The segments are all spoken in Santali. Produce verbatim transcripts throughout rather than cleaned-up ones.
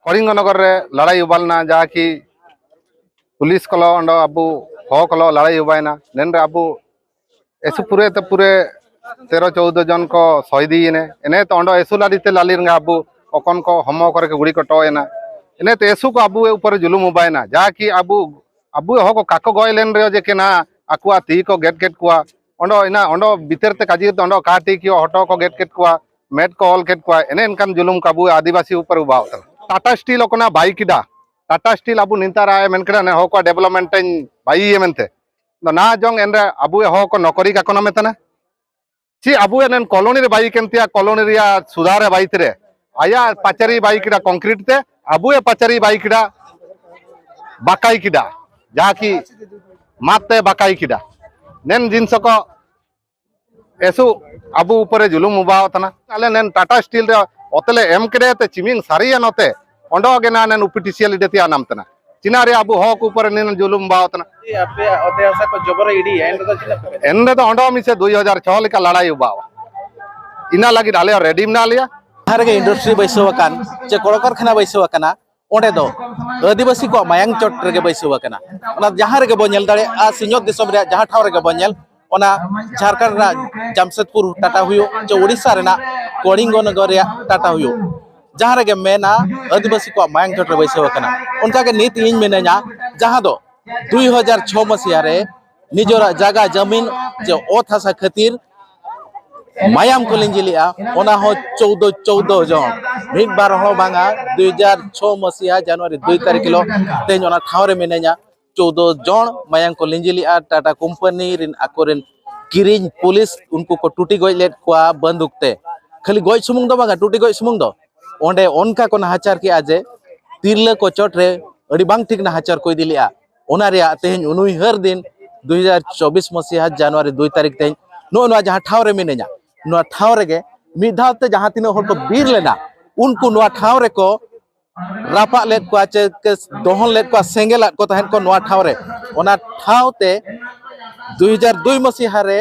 ᱠᱚᱞᱤᱝᱜᱚ ᱱᱚᱜᱚᱨ ᱨᱮ ᱞᱟᱲᱟᱭ ᱦᱩᱭᱩᱜ ᱞᱮᱱᱟ, ᱡᱟᱦᱟᱸ ᱠᱤ ᱯᱩᱞᱤᱥ ᱠᱚᱞᱚ ᱚᱸᱰᱮ ᱟᱵᱚ ᱦᱚᱲ ᱠᱚᱞᱚ ᱞᱟᱲᱟᱭ ᱦᱩᱭᱩᱜ ᱵᱟᱭᱱᱟ᱾ ᱱᱮᱱ ᱨᱮ ᱟᱵᱚ ᱮᱥᱩ ᱯᱩᱨᱮ ᱛᱮ ᱯᱩᱨᱮ ᱛᱮᱨᱚ ᱪᱳᱣᱫᱚ ᱡᱚᱱ ᱠᱚ ᱥᱚᱦᱤᱫᱤᱭᱮᱱᱟ᱾ ᱮᱱᱮ ᱛᱚ ᱚᱸᱰᱮ ᱮᱥᱩ ᱞᱟᱹᱲᱤ ᱛᱮ ᱞᱟᱹᱞᱤ ᱨᱮᱸᱜᱟ ᱟᱵᱚ ᱚᱠᱚᱱ ᱠᱚ ᱦᱚᱢᱚ ᱠᱚᱨᱮ ᱠᱚ ᱜᱩᱲᱤ ᱠᱚ ᱴᱚ ᱮᱱᱟ᱾ ᱮᱱᱮ ᱛᱚ ᱮᱥᱩ ᱠᱚ ᱟᱵᱚ ᱩᱯᱚᱨᱮ ᱡᱩᱞᱩᱢ ᱩᱵᱟᱭᱱᱟ, ᱡᱟᱦᱟᱸ ᱠᱤ ᱟᱵᱚ ᱟᱵᱚ ᱦᱚᱲ ᱠᱚ ᱠᱟᱠᱚ ᱜᱚᱡ ᱞᱮᱱ ᱨᱮᱦᱚᱸ ᱡᱮ ᱠᱮᱱᱟ ᱟᱠᱚᱣᱟᱜ ᱛᱤ ᱠᱚ ᱜᱮᱫ ᱠᱮᱫ ᱠᱚᱣᱟ᱾ ᱚᱸᱰᱮ ᱤᱱᱟ ᱚᱸᱰᱮ ᱵᱷᱤᱛᱟᱹᱨ ᱛᱮ ᱠᱟᱡᱤ ᱚᱸᱰᱮ ᱠᱟᱴᱤ ᱠᱤ ᱦᱚᱴᱚ ᱠᱚ ᱜᱮᱫ ᱠᱮᱫ ᱠᱚᱣᱟ, ᱢᱮᱫ ᱠᱚ ᱚᱞ ᱠᱮᱫ ᱠᱚᱣᱟ᱾ ᱮᱱᱮ ᱮᱱᱠᱟᱱ ᱡᱩᱞᱩᱢ ᱠᱚ ᱟᱵᱚ ᱟᱹᱫᱤᱵᱟᱹᱥᱤ ᱩᱯᱚᱨ ᱩᱵᱟᱣ ᱛᱟᱦᱮᱸ᱾ ᱴᱟᱴᱟ ᱥᱴᱤᱞ ᱚᱠᱚᱱᱟ ᱵᱟᱭ ᱠᱮᱫᱟ, ᱴᱟᱴᱟ ᱥᱴᱤᱞ ᱟᱵᱚ ᱱᱤᱛᱟᱨ ᱟᱭ ᱢᱮᱱ ᱠᱮᱫᱟ ᱱᱮ ᱦᱚᱲ ᱠᱚᱣᱟᱜ ᱰᱮᱵᱷᱞᱚᱯᱢᱮᱱᱴ ᱤᱧ ᱵᱟᱭᱤᱭᱮ ᱢᱮᱱᱛᱮ᱾ ᱟᱫᱚ ᱱᱟ ᱡᱚᱝ ᱮᱱᱨᱮ ᱟᱵᱚ ᱦᱚᱲ ᱠᱚ ᱱᱚᱠᱨᱤ ᱠᱟᱠᱚ ᱱᱟ ᱢᱮᱛᱟᱱᱟ᱾ ᱪᱮᱫ ᱟᱵᱚ ᱮᱱᱮᱱ ᱠᱚᱞᱚᱱᱤ ᱨᱮ ᱵᱟᱭᱤ ᱠᱮᱱ ᱛᱮᱭᱟ, ᱠᱚᱞᱚᱱᱤ ᱨᱮᱭᱟᱜ ᱥᱩᱫᱷᱟᱨ ᱨᱮ ᱵᱟᱭᱤ ᱛᱮᱨᱮ, ᱟᱭᱟᱜ ᱯᱟᱪᱟᱨᱤ ᱵᱟᱭᱤ ᱠᱮᱫᱟ ᱠᱚᱱᱠᱨᱤᱴ ᱛᱮ, ᱟᱵᱚ ᱮ ᱯᱟᱪᱟᱨᱤ ᱵᱟᱭᱤ ᱠᱮᱫᱟ ᱵᱟᱠᱟᱭ ᱠᱮᱫᱟ, ᱡᱟᱦᱟᱸ ᱠᱤ ᱢᱟᱛ ᱛᱮ ᱵᱟᱠᱟᱭ ᱠᱮᱫᱟ᱾ ᱱᱮᱱ ᱡᱤᱱᱤᱥ ᱠᱚ ᱮᱥᱩ ᱟᱵᱚ ᱩᱯᱚᱨᱮ ᱡᱩᱞᱩᱢ ᱩᱵᱟᱣ ᱛᱟᱱᱟ᱾ ᱟᱞᱮ ᱱᱮᱱ ᱴᱟᱴᱟ ᱥᱴᱤᱞ ᱨᱮ ᱚᱛᱮᱞᱮ ᱮᱢ ᱠᱮᱫᱮ ᱛᱮ ᱪᱤᱢᱤᱝ ᱥᱟᱹᱨᱤᱭᱟ ᱱᱚᱛᱮ ᱚᱸᱰᱚ ᱜᱮ ᱱᱟ ᱱᱮᱱ ᱩᱯᱤᱴᱤᱥᱤᱭᱟᱞ ᱤᱰᱮ ᱛᱮᱭᱟ ᱱᱟᱢ ᱛᱟᱱᱟ᱾ ᱪᱤᱱᱟ ᱨᱮ ᱟᱵᱚ ᱦᱚᱠ ᱩᱯᱚᱨᱮ ᱱᱮᱱ ᱡᱩᱞᱩᱢ ᱵᱟᱣ ᱛᱟᱱᱟ᱾ ᱟᱯᱮᱭᱟᱜ ᱚᱛᱮ ᱦᱟᱥᱟ ᱠᱚ ᱡᱚᱵᱚᱨᱮ ᱤᱰᱤᱭᱟ, ᱮᱱ ᱨᱮᱫᱚ ᱪᱮᱫ ᱞᱮᱠᱟ ᱯᱮ? ᱮᱱ ᱨᱮᱫᱚ ᱚᱸᱰᱚ ᱢᱤᱥᱮ ᱫᱩᱭ ᱦᱟᱡᱟᱨ ᱪᱷᱚ ᱞᱮᱠᱟ ᱞᱟᱲᱟᱭ ᱩᱵᱟᱣᱟ᱾ ᱤᱱᱟ ᱞᱟᱹᱜᱤᱫ ᱟᱞᱮ ᱦᱚᱸ ᱨᱮᱰᱤ ᱢᱮᱱᱟᱜ ᱞᱮᱭᱟ᱾ ᱡᱟᱦᱟᱸ ᱨᱮᱜᱮ ᱤᱱᱰᱟᱥᱴᱨᱤ ᱵᱟᱹᱭᱥᱟᱹᱣ ᱟᱠᱟᱱ ᱪᱮ ᱠᱚᱞᱠᱟᱨᱠᱷᱟᱱᱟ ᱵᱟᱹᱭᱥᱟᱹᱣ ᱟᱠᱟᱱᱟ, ᱚᱸᱰᱮ ᱫᱚ ᱟᱹᱫᱤᱵᱟᱹᱥᱤ ᱠᱚᱣᱟᱜ ᱢᱟᱭᱟᱝ ᱪᱚᱴ ᱨᱮᱜᱮ ᱵᱟᱹᱭᱥᱟᱹᱣ ᱟᱠᱟᱱᱟ᱾ ᱚᱱᱟ ᱡᱟᱦᱟᱸ ᱨᱮᱜᱮ ᱵᱚᱱ ᱧᱮᱞ ᱫᱟᱲᱮᱭᱟᱜᱼᱟ, ᱥᱤᱧᱚᱛ ᱫᱤᱥᱚᱢ ᱨᱮᱭᱟᱜ ᱡᱟᱦᱟᱸ ᱴᱷᱟᱶ ᱨᱮᱜᱮ ᱵᱚᱱ ᱧᱮᱞ, ᱚᱱᱟ ᱡᱷᱟᱲᱠᱷᱚᱸᱰ ᱨᱮᱱᱟᱜ ᱡᱟᱢᱥᱮᱫᱽᱯᱩᱨ ᱴᱟᱴᱟ ᱦᱩᱭᱩᱜ ᱪᱮ ᱳᱰᱤᱥᱟ ᱨᱮᱱᱟᱜ ᱠᱚᱞᱤᱝᱜᱚ ᱱᱚᱜᱚᱨ ᱨᱮᱭᱟᱜ ᱴᱟᱴᱟ ᱦᱩᱭᱩᱜ, ᱡᱟᱦᱟᱸ ᱨᱮᱜᱮ ᱢᱮᱱᱟ ᱟᱹᱫᱤᱵᱟᱹᱥᱤ ᱠᱚᱣᱟᱜ ᱢᱟᱭᱟᱝ ᱪᱚᱴ ᱨᱮ ᱵᱟᱹᱭᱥᱟᱹᱣ ᱟᱠᱟᱱᱟ᱾ ᱚᱱᱠᱟᱜᱮ ᱱᱤᱛ ᱤᱧ ᱢᱮᱱᱟᱹᱧᱟ, ᱡᱟᱦᱟᱸ ᱫᱚ ᱫᱩᱭ ᱦᱟᱡᱟᱨ ᱪᱷᱚ ᱢᱟᱹᱥᱤᱦᱟ ᱨᱮ ᱱᱤᱡᱮᱨᱟᱜ ᱡᱟᱭᱜᱟ ᱡᱟᱹᱢᱤᱱ ᱪᱮ ᱚᱛ ᱦᱟᱥᱟ ᱠᱷᱟᱹᱛᱤᱨ ᱢᱟᱭᱟᱢ ᱠᱚ ᱞᱤᱸᱡᱤ ᱞᱮᱜᱼᱟ, ᱚᱱᱟ ᱦᱚᱸ ᱪᱳᱣᱫᱚ ᱪᱳᱣᱫᱚ ᱡᱚᱱ, ᱢᱤᱫ ᱵᱟᱨ ᱦᱚᱲ ᱵᱟᱝᱟ᱾ ᱫᱩᱭ ᱦᱟᱡᱟᱨ ᱪᱷᱚ ᱢᱟᱹᱥᱤᱦᱟ ᱡᱟᱱᱩᱣᱟᱨᱤ ᱫᱩᱭ ᱛᱟᱹᱨᱤᱠᱷ ᱦᱤᱞᱳᱜ ᱛᱮᱦᱮᱧ ᱚᱱᱟ ᱴᱷᱟᱶ ᱨᱮ ᱢᱤᱱᱟᱹᱧᱟ᱾ ᱪᱳᱣᱫᱚ ᱡᱚᱱ ᱢᱟᱭᱟᱢ ᱠᱚ ᱞᱤᱸᱡᱤ ᱞᱮᱜᱼᱟ᱾ ᱴᱟᱴᱟ ᱠᱳᱢᱯᱟᱱᱤ ᱨᱮᱱ ᱟᱠᱚᱨᱮᱱ ᱠᱤᱨᱤᱧ ᱯᱩᱞᱤᱥ ᱩᱱᱠᱩ ᱠᱚ ᱴᱩᱴᱤ ᱜᱚᱡ ᱞᱮᱫ ᱠᱚᱣᱟ ᱵᱟᱱᱫᱩᱠ ᱛᱮ᱾ ᱠᱷᱟᱹᱞᱤ ᱜᱚᱡ ᱥᱩᱢᱩᱝ ᱫᱚ ᱵᱟᱝᱟ, ᱴᱩᱴᱤ ᱜᱚᱡ ᱥᱩᱢᱩᱝ ᱫᱚ ᱚᱸᱰᱮ ᱚᱱᱠᱟ ᱠᱚ ᱱᱟᱦᱟᱪᱟᱨ ᱠᱮᱜᱼᱟ ᱡᱮ ᱛᱤᱨᱞᱟᱹ ᱠᱚ ᱪᱚᱴ ᱨᱮ ᱟᱹᱰᱤ ᱵᱟᱝ ᱴᱷᱤᱠ ᱱᱟᱦᱟᱪᱟᱨ ᱠᱚ ᱤᱫᱤ ᱞᱮᱜᱼᱟ᱾ ᱚᱱᱟ ᱨᱮᱭᱟᱜ ᱛᱮᱦᱮᱧ ᱩᱱᱩᱭᱦᱟᱹᱨ ᱫᱤᱱ ᱫᱩᱭ ᱦᱟᱡᱟᱨ ᱪᱚᱵᱵᱤᱥ ᱢᱟᱹᱥᱤᱦᱟ ᱡᱟᱱᱩᱣᱟᱨᱤ ᱫᱩᱭ ᱛᱟᱹᱨᱤᱠᱷ ᱛᱮᱦᱮᱧ ᱱᱚᱜᱼᱚ ᱱᱚᱣᱟ ᱡᱟᱦᱟᱸ ᱴᱷᱟᱶ ᱨᱮ ᱢᱤᱱᱟᱹᱧᱟ, ᱱᱚᱣᱟ ᱴᱷᱟᱶ ᱨᱮᱜᱮ ᱢᱤᱫ ᱫᱷᱟᱣ ᱛᱮ ᱡᱟᱦᱟᱸ ᱛᱤᱱᱟᱹᱜ ᱦᱚᱲ ᱠᱚ ᱵᱤᱨ ᱞᱮᱱᱟ, ᱩᱱᱠᱩ ᱱᱚᱣᱟ ᱴᱷᱟᱶ ᱨᱮᱠᱚ ᱨᱟᱯᱟᱜ ᱞᱮᱫ ᱠᱚᱣᱟ ᱪᱮ ᱠᱮ ᱫᱚᱦᱚᱱ ᱞᱮᱫ ᱠᱚᱣᱟ, ᱥᱮᱸᱜᱮᱞ ᱟᱫ ᱠᱚ ᱛᱟᱦᱮᱸᱫ ᱠᱚ ᱱᱚᱣᱟ ᱴᱷᱟᱶ ᱨᱮ᱾ ᱚᱱᱟ ᱴᱷᱟᱶ ᱛᱮ ᱫᱩᱭ ᱦᱟᱡᱟᱨ ᱫᱩᱭ ᱢᱟᱹᱥᱤᱦᱟ ᱨᱮ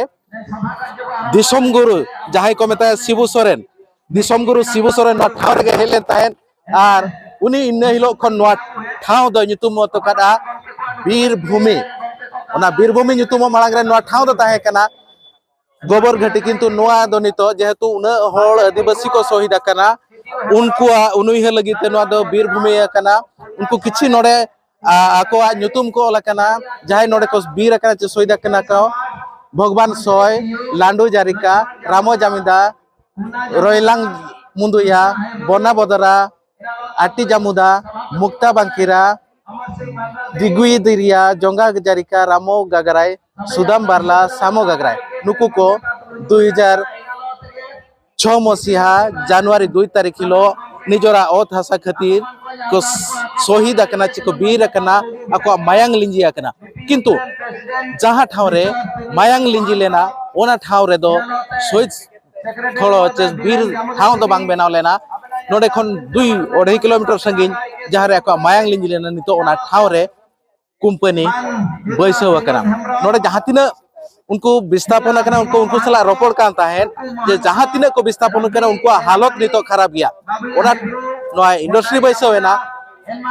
ᱫᱤᱥᱚᱢ ᱜᱩᱨᱩ ᱡᱟᱦᱟᱸᱭ ᱠᱚ ᱢᱮᱛᱟᱭᱟ ᱥᱤᱵᱩ ᱥᱚᱨᱮᱱ, ᱫᱤᱥᱚᱢ ᱜᱩᱨᱩ ᱥᱤᱵᱩ ᱥᱚᱨᱮᱱ ᱱᱚᱣᱟ ᱴᱷᱟᱶ ᱨᱮᱜᱮ ᱦᱮᱡ ᱞᱮᱱ ᱛᱟᱦᱮᱸᱫ᱾ ᱟᱨ ᱩᱱᱤ ᱤᱱᱟᱹ ᱦᱤᱞᱳᱜ ᱠᱷᱚᱱ ᱱᱚᱣᱟ ᱴᱷᱟᱶ ᱫᱚ ᱧᱩᱛᱩᱢ ᱦᱚᱴᱚ ᱠᱟᱫᱼᱟ ᱵᱤᱨᱵᱷᱩᱢᱤ᱾ ᱚᱱᱟ ᱵᱤᱨᱵᱷᱩᱢᱤ ᱧᱩᱛᱩᱢ ᱦᱚᱸ ᱢᱟᱲᱟᱝ ᱨᱮ ᱱᱚᱣᱟ ᱴᱷᱟᱶ ᱫᱚ ᱛᱟᱦᱮᱸ ᱠᱟᱱᱟ ᱜᱚᱵᱚᱨ ᱜᱷᱟᱹᱴᱤ, ᱠᱤᱱᱛᱩ ᱱᱚᱣᱟ ᱫᱚ ᱱᱤᱛᱚᱜ ᱡᱮᱦᱮᱛᱩ ᱩᱱᱟᱹᱜ ᱦᱚᱲ ᱟᱹᱫᱤᱵᱟᱹᱥᱤ ᱠᱚ ᱥᱚᱦᱤᱫ ᱟᱠᱟᱱᱟ, ᱩᱱᱠᱩᱣᱟᱜ ᱩᱱᱩᱭᱦᱟᱹᱨ ᱞᱟᱹᱜᱤᱫ ᱛᱮ ᱱᱚᱣᱟ ᱫᱚ ᱵᱤᱨᱵᱷᱩᱢᱤ ᱟᱠᱟᱱᱟ᱾ ᱩᱱᱠᱩ ᱠᱤᱪᱷᱩ ᱱᱚᱰᱮ, ᱟ, ᱟᱠᱚᱣᱟᱜ ᱧᱩᱛᱩᱢ ᱠᱚ ᱚᱞ ᱟᱠᱟᱱᱟ, ᱡᱟᱦᱟᱸᱭ ᱱᱚᱰᱮ ᱠᱚ ᱵᱤᱨ ᱟᱠᱟᱱᱟ ᱪᱮ ᱥᱚᱦᱤᱫ ᱟᱠᱟᱱᱟ ᱠᱚ, ᱵᱷᱚᱜᱽᱵᱟᱱ ᱥᱚᱭ, ᱞᱟᱱᱰᱩ ᱡᱟᱨᱤᱠᱟ, ᱨᱟᱢᱚ ᱡᱟᱢᱤᱫᱟ, ᱨᱚᱭᱞᱟᱝ ᱢᱩᱫᱩᱭᱟ, ᱵᱚᱱᱟ ᱵᱚᱫᱚᱨᱟ, ᱟᱴᱤ ᱡᱟᱢᱩᱫᱟ, ᱢᱩᱠᱛᱟ ᱵᱟᱝᱠᱤᱨᱟ, ᱫᱤᱜᱩᱭ ᱫᱤᱨᱤᱭᱟ, ᱡᱚᱝᱜᱟ ᱡᱟᱨᱤᱠᱟ, ᱨᱟᱢᱚ ᱜᱟᱜᱽᱨᱟᱭ, ᱥᱩᱫᱟᱢ ᱵᱟᱨᱞᱟ, ᱥᱟᱢᱚ ᱜᱟᱜᱽᱨᱟᱭ, ᱱᱩᱠᱩ ᱠᱚ ᱫᱩᱭ ᱦᱟᱡᱟᱨ ᱪᱷᱚ ᱢᱚᱥᱤᱦᱟ ᱡᱟᱱᱩᱣᱟᱨᱤ ᱫᱩᱭ ᱛᱟᱹᱨᱤᱠᱷ ᱦᱤᱞᱳᱜ ᱱᱤᱡᱚᱨᱟᱜ ᱚᱛ ᱦᱟᱥᱟ ᱠᱷᱟᱹᱛᱤᱨ ᱠᱚ ᱥᱚᱦᱤᱫ ᱟᱠᱟᱱᱟ, ᱪᱮ ᱠᱚ ᱵᱤᱨ ᱟᱠᱟᱱᱟ, ᱟᱠᱚᱣᱟᱜ ᱢᱟᱭᱟᱝ ᱞᱤᱸᱡᱤ ᱟᱠᱟᱱᱟ᱾ ᱠᱤᱱᱛᱩ ᱡᱟᱦᱟᱸ ᱴᱷᱟᱶ ᱨᱮ ᱢᱟᱭᱟᱝ ᱞᱤᱸᱡᱤ ᱞᱮᱱᱟ, ᱚᱱᱟ ᱴᱷᱟᱶ ᱨᱮᱫᱚ ᱥᱚᱦᱤᱫ ᱛᱷᱚᱲᱚ ᱪᱮ ᱵᱤᱨ ᱴᱷᱟᱶ ᱫᱚ ᱵᱟᱝ ᱵᱮᱱᱟᱣ ᱞᱮᱱᱟ᱾ ᱱᱚᱰᱮ ᱠᱷᱚᱱ ᱫᱩᱭ ᱚᱲᱟᱭ ᱠᱤᱞᱳᱢᱤᱴᱟᱨ ᱥᱟᱺᱜᱤᱧ, ᱡᱟᱦᱟᱸ ᱨᱮ ᱟᱠᱚᱣᱟᱜ ᱢᱟᱭᱟᱝ ᱞᱤᱸᱡᱤ ᱞᱮᱱᱟ, ᱱᱤᱛᱚᱜ ᱚᱱᱟ ᱴᱷᱟᱶ ᱨᱮ ᱠᱳᱢᱯᱟᱱᱤ ᱵᱟᱹᱭᱥᱟᱹᱣ ᱟᱠᱟᱱᱟ᱾ ᱱᱚᱰᱮ ᱡᱟᱦᱟᱸ ᱛᱤᱱᱟᱹᱜ ᱩᱱᱠᱩ ᱵᱤᱥᱛᱷᱟᱯᱚᱱ ᱟᱠᱟᱱᱟ, ᱩᱱᱠᱩ, ᱩᱱᱠᱩ ᱥᱟᱞᱟᱜ ᱨᱚᱯᱚᱲ ᱠᱟᱱ ᱛᱟᱦᱮᱸᱫ ᱡᱮ ᱡᱟᱦᱟᱸ ᱛᱤᱱᱟᱹᱜ ᱠᱚ ᱵᱤᱥᱛᱷᱟᱯᱚᱱ ᱠᱟᱱᱟ, ᱩᱱᱠᱩᱣᱟᱜ ᱦᱟᱞᱚᱛ ᱱᱤᱛᱚᱜ ᱠᱷᱟᱨᱟᱯ ᱜᱮᱭᱟ᱾ ᱚᱱᱟ, ᱱᱚᱣᱟ ᱤᱱᱰᱟᱥᱴᱨᱤ ᱵᱟᱹᱭᱥᱟᱹᱣ ᱮᱱᱟ,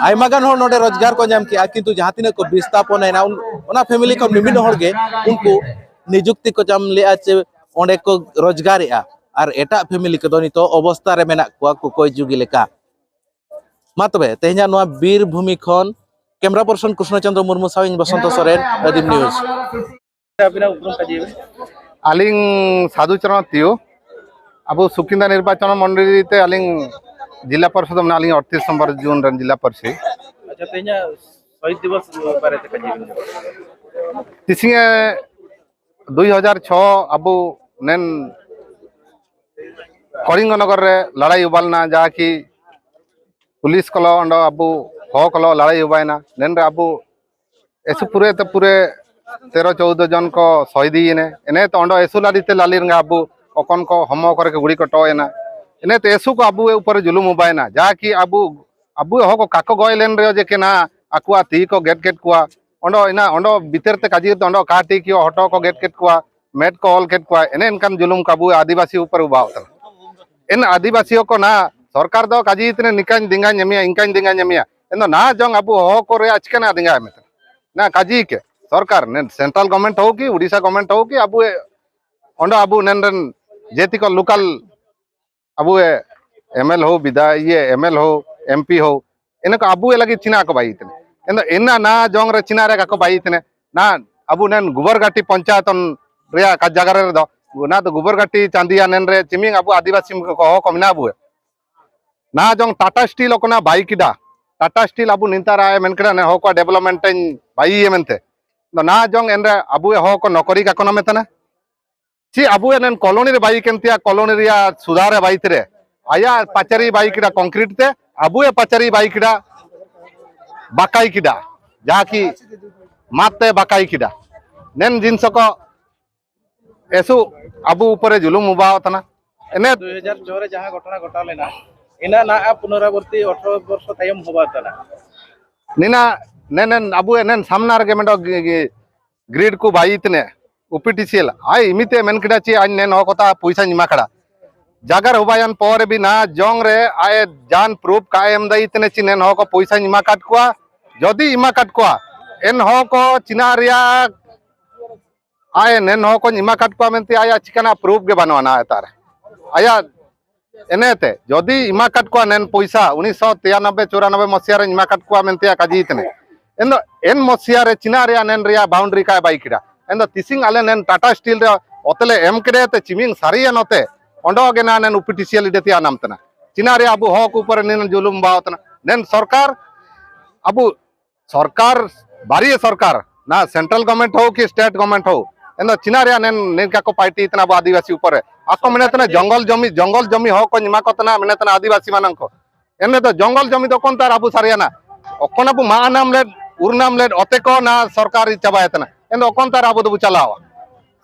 ᱟᱭᱢᱟ ᱜᱟᱱ ᱦᱚᱲ ᱱᱚᱰᱮ ᱨᱳᱡᱽᱜᱟᱨ ᱠᱚ ᱧᱟᱢ ᱠᱮᱜᱼᱟ, ᱠᱤᱱᱛᱩ ᱡᱟᱦᱟᱸ ᱛᱤᱱᱟᱹᱜ ᱠᱚ ᱵᱤᱥᱛᱷᱟᱯᱚᱱ ᱮᱱᱟ, ᱩᱱ-, ᱚᱱᱟ ᱯᱷᱮᱢᱮᱞᱤ ᱠᱷᱚᱱ ᱢᱤᱢᱤᱫ ᱦᱚᱲ ᱜᱮ ᱩᱱᱠᱩ ᱱᱤᱡᱩᱠᱛᱤ ᱠᱚ ᱧᱟᱢ ᱞᱮᱜᱼᱟ ᱪᱮ ᱚᱸᱰᱮ ᱠᱚ ᱨᱳᱡᱽᱜᱟᱨᱮᱜᱼᱟ, ᱟᱨ ᱮᱴᱟᱜ ᱯᱷᱮᱢᱮᱞᱤ ᱠᱚᱫᱚ ᱱᱤᱛᱚᱜ ᱚᱵᱚᱥᱛᱟ ᱨᱮ ᱢᱮᱱᱟᱜ ᱠᱚᱣᱟ ᱠᱚᱠᱚᱭ ᱡᱩᱜᱤ ᱞᱮᱠᱟ᱾ ᱢᱟ ᱛᱚᱵᱮ, ᱛᱮᱦᱮᱧᱟᱜ ᱱᱚᱣᱟ ᱵᱤᱨ ᱵᱷᱩᱢᱤ ᱠᱷᱚᱱ ᱠᱮᱢᱨᱟ ᱯᱟᱨᱥᱚᱱ ᱠᱨᱤᱥᱱᱚ ᱪᱚᱸᱫᱽᱨᱚ ᱢᱩᱨᱢᱩ ᱥᱟᱶ ᱤᱧ ᱵᱚᱥᱚᱱᱛᱚ ᱥᱚᱨᱮᱱ, ᱟᱹᱫᱤᱢ ᱱᱤᱭᱩᱡᱽ᱾ ᱟᱹᱵᱤᱱᱟᱜ ᱩᱯᱨᱩᱢ ᱯᱟᱹᱪᱤ ᱵᱤᱱ᱾ ᱟᱹᱞᱤᱧ ᱥᱟᱫᱷᱩ ᱪᱚᱨᱚᱬ ᱛᱤᱭᱩ, ᱟᱵᱚ ᱥᱩᱠᱤᱱᱫᱟ ᱱᱤᱨᱵᱟᱪᱚᱱ ᱢᱚᱱᱰᱚᱞᱤ ᱛᱮ ᱟᱹᱞᱤᱧ ᱡᱤᱞᱟ ᱯᱟᱨᱥᱮᱫ ᱢᱮᱱᱟᱜ ᱞᱤᱧᱟ, ᱟᱴᱛᱨᱤᱥ ᱱᱚᱢᱵᱚᱨ ᱡᱳᱱ ᱨᱮᱱ ᱡᱤᱞᱟ ᱯᱟᱹᱨᱥᱤ᱾ ᱟᱪᱪᱷᱟ, ᱛᱮᱦᱮᱧᱟᱜ ᱥᱚᱦᱤᱫ ᱫᱤᱵᱚᱥ ᱵᱟᱨᱮᱛᱮ ᱠᱟᱹᱴᱤᱡ ᱵᱤᱱ ᱞᱟᱹᱭᱟ? ᱛᱤᱥᱤᱧᱮ ᱫᱩᱭ ᱦᱟᱡᱟᱨ ᱪᱷᱚ ᱟᱵᱚ ᱱᱮᱱ ᱠᱚᱞᱤᱝᱜᱚ ᱱᱚᱜᱚᱨ ᱨᱮ ᱞᱟᱲᱟᱭ ᱦᱩᱭ ᱞᱮᱱᱟ, ᱡᱟᱦᱟᱸ ᱠᱤ ᱯᱩᱞᱤᱥ ᱠᱚᱞᱚ ᱚᱸᱰᱮ ᱟᱵᱚ ᱦᱚ ᱠᱚᱞᱚ ᱞᱟᱲᱟᱭ ᱦᱩᱭ ᱮᱱᱟ᱾ ᱱᱮᱱ ᱨᱮ ᱟᱵᱚ ᱮᱥᱩ ᱯᱩᱨᱟᱹ ᱛᱮ ᱯᱩᱨᱟᱹ ᱛᱮᱨᱚ ᱪᱳᱣᱫᱚ ᱡᱚᱱ ᱠᱚ ᱥᱚᱦᱤᱫᱤᱭᱮᱱᱟ᱾ ᱮᱱᱮ ᱛᱚ ᱚᱸᱰᱮ ᱮᱥᱩ ᱞᱟᱹᱲᱤ ᱛᱮ ᱞᱟᱹᱞᱤ ᱨᱮᱸᱜᱟ ᱟᱵᱚ ᱚᱠᱚᱱ ᱠᱚ ᱦᱚᱢᱚ ᱠᱚᱨᱮ ᱠᱚ ᱜᱩᱲᱤ ᱠᱚ ᱴᱚ ᱮᱱᱟ᱾ ᱮᱱᱮ ᱛᱮ ᱮᱥᱩ ᱠᱚ ᱟᱵᱚ ᱩᱯᱚᱨ ᱡᱩᱞᱩᱢ ᱩᱵᱟᱭᱮᱱᱟ, ᱡᱟᱦᱟᱸ ᱠᱤ ᱟᱵᱚ, ᱟᱵᱚ ᱦᱚ ᱠᱚ ᱠᱟᱠᱚ ᱜᱚᱡ ᱞᱮᱱ ᱨᱮᱦᱚᱸ ᱡᱮ ᱠᱮᱱᱟ ᱟᱠᱚᱣᱟᱜ ᱛᱤ ᱠᱚ ᱜᱮᱫ ᱠᱮᱫ ᱠᱚᱣᱟ᱾ ᱚᱸᱰᱮ ᱤᱱᱟ ᱚᱸᱰᱮ ᱵᱷᱤᱛᱤᱨ ᱛᱮ ᱠᱟᱡᱤ ᱛᱮ ᱚᱸᱰᱮ ᱠᱟᱴᱤ ᱠᱤ ᱦᱚᱴᱚ ᱠᱚ ᱜᱮᱫ ᱠᱮᱫ ᱠᱚᱣᱟ, ᱢᱮᱫ ᱠᱚ ᱚᱞ ᱠᱮᱫ ᱠᱚᱣᱟ᱾ ᱮᱱᱮ ᱮᱱᱠᱟᱱ ᱡᱩᱞᱩᱢ ᱠᱚ ᱟᱵᱚ ᱟᱹᱫᱤᱵᱟᱹᱥᱤ ᱩᱯᱚᱨ ᱩᱵᱟᱣ ᱠᱟᱱᱟ᱾ ᱮᱱ ᱟᱹᱫᱤᱵᱟᱹᱥᱤ ᱠᱚ ᱱᱟ ᱥᱚᱨᱠᱟᱨ ᱫᱚ ᱠᱟᱡᱤ ᱛᱤᱱᱟᱹᱜ ᱱᱤᱠᱟᱹᱧ ᱫᱤᱝᱜᱟᱧ ᱮᱢᱮᱭᱟ, ᱤᱱᱠᱟᱹᱧ ᱫᱤᱝᱜᱟᱧ ᱮᱢᱮᱭᱟ᱾ ᱮᱱᱫᱚ ᱱᱟ ᱡᱚᱝ ᱟᱵᱚ ᱦᱚᱦᱚ ᱠᱚ ᱨᱮᱭᱟᱜ ᱪᱤᱠᱟᱹᱱᱟ ᱫᱤᱝᱜᱟ ᱮᱢᱮ ᱛᱟᱦᱮᱱᱟ᱾ ᱱᱟ ᱠᱟᱡᱤ ᱠᱮ ᱥᱚᱨᱠᱟᱨ ᱱᱮ ᱥᱮᱱᱴᱨᱟᱞ ᱜᱚᱵᱷᱢᱮᱱᱴ ᱦᱳᱠ ᱠᱤ ᱩᱰᱤᱥᱟ ᱜᱚᱵᱷᱢᱮᱱᱴ ᱦᱳᱠ ᱠᱤ ᱟᱵᱚ ᱚᱸᱰᱮ ᱟᱵᱚ ᱱᱮᱱ ᱨᱮᱱ ᱡᱮᱛᱤ ᱠᱚ ᱞᱳᱠᱟᱞ ᱟᱵᱚ ᱮᱢᱮᱞ ᱦᱳ ᱵᱤᱫᱟ ᱤᱭᱟᱹ ᱮᱢᱮᱞ ᱦᱳ ᱮᱢᱯᱤ ᱦᱳ ᱮᱱᱮ ᱠᱚ ᱟᱵᱚ ᱞᱟᱹᱜᱤᱫ ᱪᱤᱱᱟ ᱠᱚ ᱵᱟᱭ ᱛᱟᱦᱮᱱᱟ᱾ ᱮᱱᱫᱚ ᱮᱱᱟ ᱱᱟ ᱡᱚᱝ ᱨᱮ ᱪᱤᱱᱟ ᱨᱮ ᱠᱟᱠᱚ ᱵᱟᱭ ᱛᱟᱦᱮᱱᱟ᱾ ᱱᱟ ᱟᱵᱚ ᱱᱮᱱ ᱜᱩᱵᱟᱨᱜᱟᱴᱤ ᱯᱚᱧᱪᱟᱭᱮᱛ ᱨᱮᱭᱟᱜ ᱠᱟ ᱡᱟᱭᱜᱟ ᱨᱮ ᱫᱚ ᱚᱱᱟ ᱫᱚ ᱜᱩᱵᱟᱨᱜᱟᱴᱤ ᱪᱟᱸᱫᱤᱭᱟ ᱱᱮᱱ ᱨᱮ ᱪᱤᱢᱤᱝ ᱟᱵᱚ ᱟᱹᱫᱤᱵᱟᱹᱥᱤ ᱠᱚ ᱦᱚᱦᱚ ᱠᱚ ᱢᱮᱱᱟᱜ ᱟᱵᱚ᱾ ᱱᱟ ᱡᱚᱝ ᱴᱟᱴᱟ ᱥᱴᱤᱞ ᱚᱠᱚᱱᱟ ᱵᱟᱭ ᱠᱤᱰᱟ᱾ ᱴᱟᱴᱟ ᱥᱴᱤᱞ ᱟᱵᱚ ᱱᱤᱛᱟᱨ ᱟᱭ ᱢᱮᱱ ᱠᱮᱫᱟ ᱱᱮ ᱦᱚ ᱠᱚ ᱰᱮᱵᱷᱞᱚᱯᱢᱮᱱᱴ ᱤᱧ ᱵᱟᱭ ᱤᱭᱟᱹ ᱢᱮᱱᱛᱮ᱾ ᱟᱫᱚ ᱱᱟ ᱡᱚᱝ ᱮᱱᱨᱮ ᱟᱵᱚ ᱦᱚ ᱠᱚ ᱱᱚᱠᱨᱤ ᱠᱟᱠᱚ ᱱᱟ ᱢᱮᱛᱟᱱᱟ᱾ ᱪᱮᱫ ᱟᱵᱚ ᱮᱱᱮᱱ ᱠᱚᱞᱚᱱᱤ ᱨᱮ ᱵᱟᱭ ᱠᱮᱱ ᱛᱮᱭᱟ, ᱠᱚᱞᱚᱱᱤ ᱨᱮᱭᱟᱜ ᱥᱩᱫᱷᱟᱨ ᱨᱮ ᱵᱟᱭ ᱛᱮᱨᱮ᱾ ᱟᱭᱟᱜ ᱯᱟᱪᱟᱨᱤ ᱵᱟᱭ ᱠᱮᱫᱟ ᱠᱚᱱᱠᱨᱤᱴ ᱛᱮ, ᱟᱵᱚ ᱮ ᱯᱟᱪᱟᱨᱤ ᱵᱟᱭ ᱠᱮᱫᱟ ᱵᱟᱠᱟᱭ ᱠᱮᱫᱟ᱾ ᱡᱟᱦᱟᱸ ᱠᱤ ᱢᱟᱛ ᱛᱮ ᱵᱟᱠᱟᱭ ᱠᱮᱫᱟ᱾ ᱱᱮᱱ ᱡᱤᱱᱥ ᱠᱚ ᱮᱥᱩ ᱟᱵᱚ ᱩᱯᱚᱨᱮ ᱡᱩᱞᱩᱢ ᱩᱵᱟᱣ ᱛᱟᱱᱟ᱾ ᱮᱱᱮ ᱫᱩᱭ ᱦᱟᱡᱟᱨ ᱪᱷᱚ ᱨᱮ ᱡᱟᱦᱟᱸ ᱜᱷᱚᱴᱚᱱᱟ ᱜᱷᱚᱴᱟᱣ ᱞᱮᱱᱟ, ᱤᱱᱟᱹ ᱱᱟᱜ ᱯᱩᱱᱚᱨᱟᱵᱚᱨᱛᱤ ᱟᱴᱷᱨᱚ ᱵᱚᱨᱥᱚ ᱛᱟᱭᱚᱢ ᱦᱚᱵᱟ ᱛᱟᱱᱟ᱾ ᱱᱤᱱᱟ ᱱᱮᱱᱮᱱ ᱟᱵᱚ ᱮᱱᱮᱱ ᱥᱟᱢᱱᱟ ᱨᱮᱜᱮ ᱢᱮᱱᱫᱚ ᱜᱤ-, ᱜᱤ-, ᱜᱨᱤᱰ ᱠᱚ ᱵᱟᱭ ᱛᱤᱱᱟᱹ ᱚᱯᱷᱤᱥᱤᱭᱟᱞ ᱟᱭ ᱤᱢᱤᱛᱮ ᱢᱮᱱ ᱠᱮᱫᱟ ᱪᱮ ᱟᱧ ᱱᱮᱱ ᱦᱚ ᱠᱚᱛᱟ ᱯᱚᱭᱥᱟᱧ ᱮᱢᱟ ᱠᱟᱫᱟ᱾ ᱡᱟᱜᱟᱨ ᱦᱚᱵᱟᱭᱟᱱ ᱯᱚᱨᱮ ᱵᱤ ᱱᱟ ᱡᱚᱝ ᱨᱮ ᱟᱭ ᱡᱟᱱ ᱯᱨᱩᱯ ᱠᱟᱭ ᱮᱢ ᱫᱟᱭ ᱛᱤᱱᱟᱹ ᱪᱮ ᱱᱮᱱ ᱦᱚ ᱠᱚ ᱯᱚᱭᱥᱟᱧ ᱮᱢᱟ ᱠᱟᱫ ᱠᱚᱣᱟ᱾ ᱡᱚᱫᱤ ᱮᱢᱟ ᱠᱟᱫ ᱠᱚᱣᱟ ᱮᱱ ᱦᱚ ᱠᱚ ᱪᱤᱱᱟ ᱨᱮᱭᱟᱜ ᱟᱭ ᱱᱮᱱ ᱦᱚ ᱠᱚᱧ ᱮᱢᱟ ᱠᱟᱫ ᱠᱚᱣᱟ ᱢᱮᱱᱛᱮ ᱟᱭᱟᱜ ᱪᱤᱠᱟᱱᱟᱜ ᱯᱨᱩᱯ ᱜᱮ ᱵᱟᱹᱱᱩᱜᱼᱟ ᱱᱟ ᱮᱛᱟᱨ᱾ ᱟᱭᱟᱜ ᱮᱱᱮᱛᱮ ᱡᱚᱫᱤ ᱮᱢᱟ ᱠᱟᱫ ᱠᱚᱣᱟ ᱱᱮᱱ ᱯᱚᱭᱥᱟ ᱩᱱᱤᱥᱥᱚ ᱛᱤᱨᱟᱱᱚᱵᱵᱳᱭ ᱪᱩᱨᱟᱱᱚᱵᱵᱳᱭ ᱢᱚᱥᱤᱭᱟ ᱨᱮᱧ ᱮᱢᱟ ᱠᱟᱫ ᱠᱚᱣᱟ ᱢᱮᱱᱛᱮ ᱠᱟᱡᱤ ᱛᱮᱱᱮ᱾ ᱮᱱ ᱫᱚ ᱮᱱ ᱢᱚᱥᱤᱭᱟ ᱨᱮ ᱪᱤᱱᱟ ᱨᱮᱭᱟᱜ ᱱᱮᱱ ᱨᱮᱭᱟᱜ ᱵᱟᱣᱩᱱᱰᱨᱤ ᱠᱟᱭ ᱵᱟᱭ ᱠᱮᱫᱟ᱾ ᱮᱱ ᱫᱚ ᱛᱤᱥᱤᱝ ᱟᱞᱮ ᱱᱮᱱ ᱴᱟᱴᱟ ᱥᱴᱤᱞ ᱨᱮ ᱚᱛᱮᱞᱮ ᱮᱢ ᱠᱮᱫᱮ ᱛᱮ ᱪᱤᱢᱤᱝ ᱥᱟᱹᱨᱤᱭᱟ ᱱᱚᱛᱮ ᱚᱸᱰᱚ ᱜᱮ ᱱᱟ ᱱᱮᱱ ᱚᱯᱷᱤᱥᱤᱭᱟᱞ ᱤᱰᱮ ᱛᱮᱭᱟ ᱱᱟᱢ ᱛᱮᱱᱟ᱾ ᱪᱤᱱᱟ ᱨᱮᱭᱟᱜ ᱟᱵᱚ ᱦᱚᱠ ᱩᱯᱚᱨᱮ ᱱᱮᱱ ᱡᱩᱞᱩᱢ ᱵᱟᱣ ᱛᱮᱱᱟ᱾ ᱱᱮᱱ ᱥᱚᱨᱠᱟᱨ ᱟᱵᱚ ᱥᱚᱨᱠᱟᱨ, ᱵᱟᱨᱭᱟ ᱥᱚᱨᱠᱟᱨ, ᱱᱟ ᱥᱮᱱᱴᱨᱟᱞ ᱜᱚᱵᱷᱢᱮᱱᱴ ᱦᱳ ᱠᱤ ᱥᱴᱮᱴ ᱜᱚᱵᱷᱢᱮᱱᱴ ᱦᱳ, ᱮᱱᱫᱚ ᱪᱤᱱᱟ ᱨᱮᱭᱟᱜ ᱱᱮᱱ, ᱱᱮᱱ ᱠᱟ ᱠᱚ ᱯᱟᱨᱴᱤ ᱛᱟᱦᱮᱱᱟ ᱟᱵᱚ ᱟᱹᱫᱤᱵᱟᱹᱥᱤ ᱩᱯᱚᱨ ᱨᱮ᱾ ᱟᱠᱚ ᱢᱮᱱᱮᱫ ᱛᱟᱦᱮᱱᱟ ᱡᱚᱝᱜᱚᱞ ᱡᱚᱢᱤ, ᱡᱚᱝᱜᱚᱞ ᱡᱚᱢᱤ ᱦᱚᱸ ᱠᱚ ᱮᱢᱟ ᱠᱚ ᱛᱟᱦᱮᱱᱟ, ᱢᱮᱱᱮᱫ ᱛᱟᱦᱮᱱᱟ ᱟᱹᱫᱤᱵᱟᱹᱥᱤ ᱢᱟᱱᱟᱝ ᱠᱚ᱾ ᱮᱱ ᱫᱚ ᱡᱚᱝᱜᱚᱞ ᱡᱚᱢᱤ ᱫᱚ ᱚᱠᱚᱱ ᱛᱟᱨ ᱟᱵᱚ ᱥᱟᱨᱤᱭᱟᱱᱟ, ᱚᱠᱚᱱ ᱟᱵᱚ ᱢᱟᱜ ᱟᱱᱟᱢ ᱞᱮᱫ, ᱩᱨᱱᱟᱢ ᱞᱮᱫ, ᱚᱛᱮ ᱠᱚ ᱱᱟ ᱥᱚᱨᱠᱟᱨ ᱪᱟᱵᱟᱭ ᱛᱟᱦᱮᱱᱟ᱾ ᱮᱱ ᱫᱚ ᱚᱠᱚᱱ ᱛᱟᱨ ᱟᱵᱚ ᱫᱚᱵᱚ ᱪᱟᱞᱟᱣᱟ᱾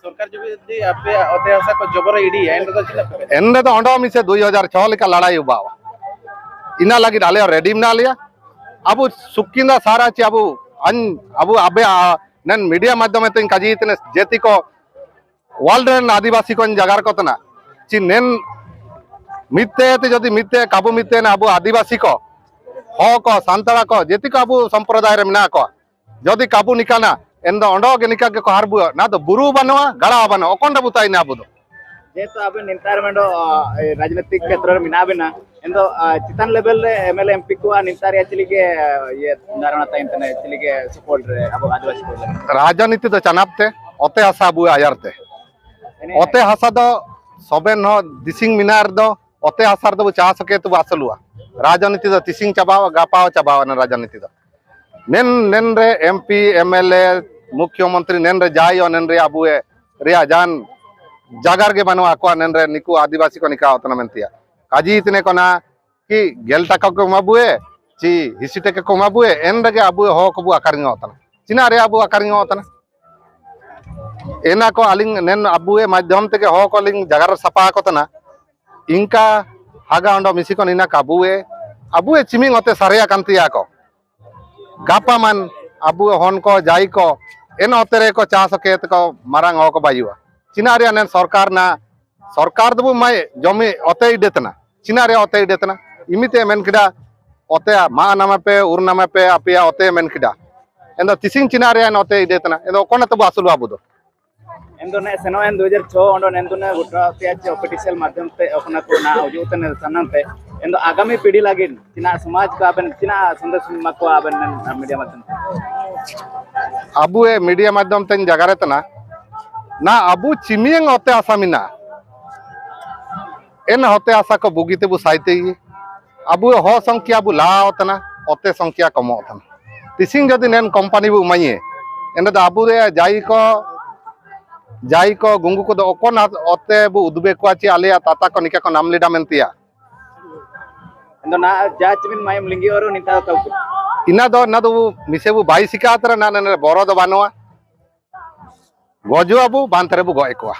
ᱥᱚᱨᱠᱟᱨ ᱡᱩᱫᱤ ᱟᱯᱮᱭᱟᱜ ᱚᱛᱮ ᱦᱟᱥᱟ ᱠᱚ ᱡᱚᱵᱚᱨᱮ ᱤᱫᱤᱭᱟ, ᱮᱱ ᱨᱮᱫᱚ ᱪᱮᱫ ᱞᱮᱠᱟ ᱯᱮ? ᱮᱱ ᱨᱮᱫᱚ ᱚᱸᱰᱮ ᱢᱤᱫ ᱥᱮ ᱫᱩᱭ ᱦᱟᱡᱟᱨ ᱪᱷᱚ ᱞᱮᱠᱟ ᱞᱟᱲᱟᱭ ᱩᱵᱟᱣᱟ᱾ ᱤᱱᱟ ᱞᱟᱹᱜᱤᱫ ᱟᱞᱮ ᱦᱚᱸ ᱨᱮᱰᱤ ᱢᱮᱱᱟᱜ ᱞᱮᱭᱟ᱾ ᱟᱵᱚ ᱥᱩᱠᱤᱱᱫᱟ ᱥᱟᱨᱟ ᱪᱮ ᱟᱵᱚ ᱟᱧ-, ᱟᱵᱚ ᱟᱵᱮ, ᱟ, ᱱᱮᱱ ᱢᱤᱰᱤᱭᱟ ᱢᱟᱫᱽᱫᱷᱚᱢ ᱛᱮᱧ ᱠᱟᱡᱤ ᱛᱮᱱᱮ ᱡᱮᱛᱤ ᱠᱚ ᱣᱟᱨᱞᱰ ᱨᱮᱱ ᱟᱹᱫᱤᱵᱟᱹᱥᱤ ᱠᱚᱧ ᱡᱟᱜᱟᱨ ᱠᱚ ᱛᱟᱦᱮᱱᱟ᱾ ᱪᱮ ᱱᱮᱱ ᱢᱤᱫᱛᱮ ᱛᱮ ᱡᱩᱫᱤ ᱢᱤᱫᱛᱮ ᱠᱟᱵᱩ ᱢᱤᱫᱛᱮ ᱱᱟ ᱟᱵᱚ ᱟᱹᱫᱤᱵᱟᱹᱥᱤ ᱠᱚ, ᱦᱚᱲ ᱠᱚ, ᱥᱟᱱᱛᱟᱲ ᱠᱚ, ᱡᱮᱛᱤ ᱠᱚ ᱟᱵᱚ ᱥᱚᱢᱯᱨᱚᱫᱟᱭ ᱨᱮ ᱢᱮᱱᱟᱜ ᱠᱚᱣᱟ, ᱡᱩᱫᱤ ᱠᱟᱵᱩ ᱱᱤᱠᱟᱱᱟ, ᱮᱱᱫᱚ ᱚᱸᱰᱮ ᱜᱮ ᱱᱤᱠᱟ ᱜᱮᱠᱚ ᱦᱟᱨ ᱵᱩᱨᱩᱜᱼᱟ᱾ ᱱᱟ ᱫᱚ ᱵᱩᱨᱩ ᱵᱟᱹᱱᱩᱜᱼᱟ, ᱜᱟᱲᱟ ᱦᱚᱸ ᱵᱟᱹᱱᱩᱜᱼᱟ, ᱚᱠᱚᱱᱰᱮ ᱵᱩᱛᱟᱭ ᱱᱟ ᱟᱵᱚ ᱫᱚ᱾ ᱡᱮᱦᱮᱛᱩ ᱟᱵᱮᱱ ᱱᱮᱛᱟᱨ ᱢᱮᱱᱫᱚ ᱨᱟᱡᱽᱱᱤᱛᱤᱠ ᱠᱷᱮᱛᱨᱚ ᱨᱮ ᱢᱮᱱᱟᱜ ᱵᱮᱱᱟ, ᱮᱱᱫᱚ ᱪᱮᱛᱟᱱ ᱞᱮᱵᱮᱞ ᱨᱮ M L A M P ᱠᱚᱣᱟᱜ ᱱᱮᱛᱟᱨ ᱨᱮᱭᱟᱜ ᱪᱮᱫ ᱞᱮᱠᱟ ᱤᱭᱟᱹ ᱫᱷᱟᱨᱚᱱᱟ ᱛᱟᱦᱮᱱ ᱛᱟᱦᱮᱸ, ᱪᱮᱫ ᱞᱮᱠᱟ ᱥᱟᱯᱳᱨᱴ ᱨᱮ ᱟᱵᱚ ᱟᱹᱫᱤᱵᱟᱹᱥᱤ ᱠᱚ ᱞᱟᱹᱜᱤᱫ? ᱨᱟᱡᱽᱱᱤᱛᱤ ᱫᱚ ᱪᱟᱱᱟᱯ ᱛᱮ, ᱚᱛᱮ ᱦᱟᱥᱟ ᱟᱵᱚ ᱟᱭᱟᱨ ᱛᱮ᱾ ᱮᱱᱮ ᱚᱛᱮ ᱦᱟᱥᱟ ᱫᱚ ᱥᱚᱵᱮᱱ ᱦᱚᱸ ᱫᱤᱥᱤᱝ ᱢᱮᱱᱟᱜ ᱨᱮᱫᱚ, ᱚᱛᱮ ᱦᱟᱥᱟ ᱨᱮᱫᱚ ᱵᱚ ᱪᱟᱥ ᱠᱮᱫ ᱛᱮᱵᱚ ᱟᱹᱥᱩᱞᱚᱜᱼᱟ᱾ ᱨᱟᱡᱽᱱᱤᱛᱤ ᱫᱚ ᱛᱤᱥᱤᱝ ᱪᱟᱵᱟᱣᱟ, ᱜᱟᱯᱟ ᱪᱟᱵᱟᱣᱟ ᱚᱱᱟ ᱨᱟᱡᱽᱱᱤᱛᱤ ᱫᱚ᱾ ᱱᱮᱱ, ᱱᱮᱱ ᱨᱮ M P, M L A, ᱢᱩᱠᱷᱭᱚᱢᱚᱱᱛᱨᱤ ᱱᱮᱱ ᱨᱮ ᱡᱟᱭ ᱚ ᱱᱮᱱ ᱨᱮ ᱟᱵᱚ ᱮ ᱨᱮᱭᱟᱜ ᱡᱟᱱ ᱡᱟᱜᱟᱨ ᱜᱮ ᱵᱟᱹᱱᱩᱜᱼᱟ ᱟᱠᱚᱣᱟᱜ ᱱᱮᱱ ᱨᱮ ᱱᱤᱠᱩ ᱟᱹᱫᱤᱵᱟᱹᱥᱤ ᱠᱚ ᱱᱤᱠᱟ ᱚᱛᱱᱟ ᱢᱮᱱᱛᱮᱭᱟ᱾ ᱠᱟᱡᱤ ᱤᱛᱱᱮ ᱠᱚᱱᱟ ᱠᱤ ᱜᱮᱞ ᱴᱟᱠᱟ ᱠᱚ ᱮᱢᱟ ᱵᱩᱭᱮ, ᱪᱤ ᱦᱤᱥᱤ ᱴᱟᱠᱟ ᱠᱚ ᱮᱢᱟ ᱵᱩᱭᱮ, ᱮᱱ ᱨᱮᱜᱮ ᱟᱵᱚ ᱦᱚᱸ ᱠᱚᱵᱚ ᱟᱠᱟᱨᱤᱧᱚᱜ ᱛᱟᱱᱟ᱾ ᱪᱤᱱᱟ ᱨᱮ ᱟᱵᱚ ᱟᱠᱟᱨᱤᱧᱚᱜ ᱛᱟᱱᱟ᱾ ᱮᱱᱟ ᱠᱚ ᱟᱹᱞᱤᱧ ᱱᱮᱱ ᱟᱵᱚ ᱢᱟᱫᱽᱫᱷᱚᱢ ᱛᱮᱜᱮ ᱦᱚᱸ ᱠᱚ ᱞᱤᱧ ᱡᱟᱜᱟᱨ ᱥᱟᱯᱷᱟ ᱟᱠᱚ ᱛᱟᱱᱟ᱾ ᱤᱱᱠᱟ ᱦᱟᱜᱟ ᱚᱸᱰᱚ ᱢᱤᱥᱤ ᱠᱚ ᱱᱤᱱᱟ ᱠᱟᱵᱩᱭᱮ, ᱟᱵᱚᱭᱮ ᱪᱤᱢᱤᱝ ᱚᱛᱮ ᱥᱟᱨᱮᱭᱟ ᱠᱟᱱ ᱛᱤᱭᱟ ᱠᱚ᱾ ᱜᱟᱯᱟ ᱢᱟᱱ ᱟᱵᱚ ᱦᱚᱱ ᱠᱚ ᱡᱟᱭ ᱠᱚ ᱮᱱ ᱚᱛᱮ ᱨᱮ ᱠᱚ ᱪᱟᱥ ᱠᱮ ᱛᱮᱠᱚ ᱢᱟᱨᱟᱝ ᱦᱚᱸ ᱠᱚ ᱵᱟᱭᱩᱜᱼᱟ᱾ ᱪᱤᱱᱟ ᱨᱮᱭᱟᱜ ᱱᱮᱱ ᱥᱚᱨᱠᱟᱨ ᱱᱟ, ᱥᱚᱨᱠᱟᱨ ᱫᱚᱵᱚ ᱢᱟᱭ ᱡᱚᱢᱤ ᱚᱛᱮ ᱤᱰᱮ ᱛᱟᱱᱟ᱾ ᱪᱤᱱᱟ ᱨᱮᱭᱟᱜ ᱚᱛᱮ ᱤᱰᱮ ᱛᱟᱱᱟ᱾ ᱤᱢᱤᱛᱮ ᱢᱮᱱ ᱠᱮᱫᱟ, ᱚᱛᱮ ᱢᱟ ᱱᱟᱢᱟ ᱯᱮ, ᱩᱨ ᱱᱟᱢᱟ ᱯᱮ, ᱟᱯᱮᱭᱟ ᱚᱛᱮ ᱢᱮᱱ ᱠᱮᱫᱟ᱾ ᱮᱱᱫᱚ ᱛᱤᱥᱤᱝ ᱪᱤᱱᱟ ᱨᱮᱭᱟᱜ ᱚᱛᱮ ᱤᱰᱮ ᱛᱟᱱᱟ᱾ ᱮᱱᱫᱚ ᱚᱠᱚᱱᱟ ᱛᱮᱵᱚ ᱟᱹᱥᱩᱞᱚᱜᱼᱟ ᱟᱵᱚ ᱫᱚ? ᱮᱱᱫᱚ ᱱᱮ ᱥᱮᱱᱚᱜ ᱮᱱ ᱫᱩ ᱦᱟᱡᱟᱨ ᱪᱷᱚ, ᱚᱸᱰᱮ ᱱᱮᱱᱫᱚ ᱱᱮ ᱜᱚᱴᱟ ᱯᱮᱭᱟ ᱪᱮ ᱚᱯᱷᱤᱥᱤᱭᱟᱞ ᱢᱟᱫᱽᱫᱷᱚᱢ ᱛᱮ ᱚᱠᱚᱱᱟ ᱠᱚ ᱱᱟ ᱦᱤᱡᱩᱜ ᱛᱮ ᱱᱮ ᱥᱟᱱᱟᱢ ᱛᱮ᱾ ᱮᱱᱫᱚ ᱟᱜᱟᱢᱤ ᱯᱤᱲᱦᱤ ᱞᱟᱹᱜᱤᱫ ᱪᱤᱱᱟ ᱥᱚᱢᱟᱡᱽ ᱠᱚ ᱟᱵᱮᱱ ᱪᱤᱱᱟ ᱥᱚᱱᱫᱮᱥ ᱵᱮᱱ ᱮᱢᱟ ᱠᱚᱣᱟ ᱟᱵᱮᱱ ᱢᱤᱰᱤᱭᱟ ᱢᱟᱫᱽᱫᱷᱚᱢ ᱛᱮ? ᱟᱵᱚ ᱢᱤᱰᱤᱭᱟ ᱢᱟᱫᱽᱫᱷᱚᱢ ᱛᱮᱧ ᱡᱟᱜᱟᱨᱮ ᱛᱟᱱᱟ᱾ ᱱᱟ ᱟᱵᱚ ᱪᱤᱢᱤᱭᱟᱝ ᱚᱛᱮ ᱟᱥᱟ ᱢᱮᱱᱟᱜᱼᱟ᱾ ᱮᱱ ᱦᱚᱛᱮ ᱟᱥᱟ ᱠᱚ ᱵᱩᱜᱤ ᱛᱮᱵᱚ ᱥᱟᱭᱛᱮ ᱜᱮ᱾ ᱟᱵᱚ ᱦᱚ ᱥᱚᱝᱠᱷᱭᱟ ᱵᱚ ᱞᱟᱦᱟᱣ ᱛᱟᱱᱟ, ᱚᱛᱮ ᱥᱚᱝᱠᱷᱭᱟ ᱠᱚᱢᱚᱜ ᱛᱟᱱᱟ᱾ ᱛᱤᱥᱤᱝ ᱡᱩᱫᱤ ᱱᱮᱱ ᱠᱳᱢᱯᱟᱱᱤ ᱵᱚ ᱮᱢᱟᱭᱮ, ᱮᱱᱰᱮ ᱫᱚ ᱟᱵᱚ ᱨᱮ ᱡᱟᱭ ᱠᱚ, ᱡᱟᱭ ᱠᱚ ᱜᱩᱝᱜᱩ ᱠᱚᱫᱚ ᱚᱠᱚᱱ ᱚᱛᱮ ᱵᱚ ᱩᱫᱩᱵᱮ ᱠᱚᱣᱟ ᱪᱮ ᱟᱞᱮᱭᱟᱜ ᱛᱟᱛᱟ ᱠᱚ ᱱᱤᱠᱟ ᱠᱚ ᱱᱟᱢ ᱞᱮᱰᱟ ᱢᱮᱱᱛᱮᱭᱟ᱾ ᱟᱫᱚ ᱱᱟ ᱡᱟ ᱪᱤᱢᱤᱱ ᱢᱟᱭᱟᱢ ᱞᱤᱸᱜᱤ ᱚᱨᱚ ᱱᱤᱛᱟ ᱫᱚ ᱛᱟᱵᱚ᱾ ᱤᱱᱟ ᱫᱚ, ᱚᱱᱟ ᱫᱚ ᱢᱤᱥᱮ ᱵᱚ ᱵᱟᱭ ᱥᱤᱠᱟ ᱛᱟᱨᱟ ᱱᱟ, ᱱᱟ, ᱱᱟ, ᱵᱚᱨᱚ ᱫᱚ ᱵᱟᱹᱱᱩᱜᱼᱟ᱾ ᱜᱚᱡᱚᱜ ᱟᱵᱚ, ᱵᱟᱝ ᱛᱟᱨᱮ ᱵᱚ ᱜᱚᱡ ᱠᱚᱣᱟ᱾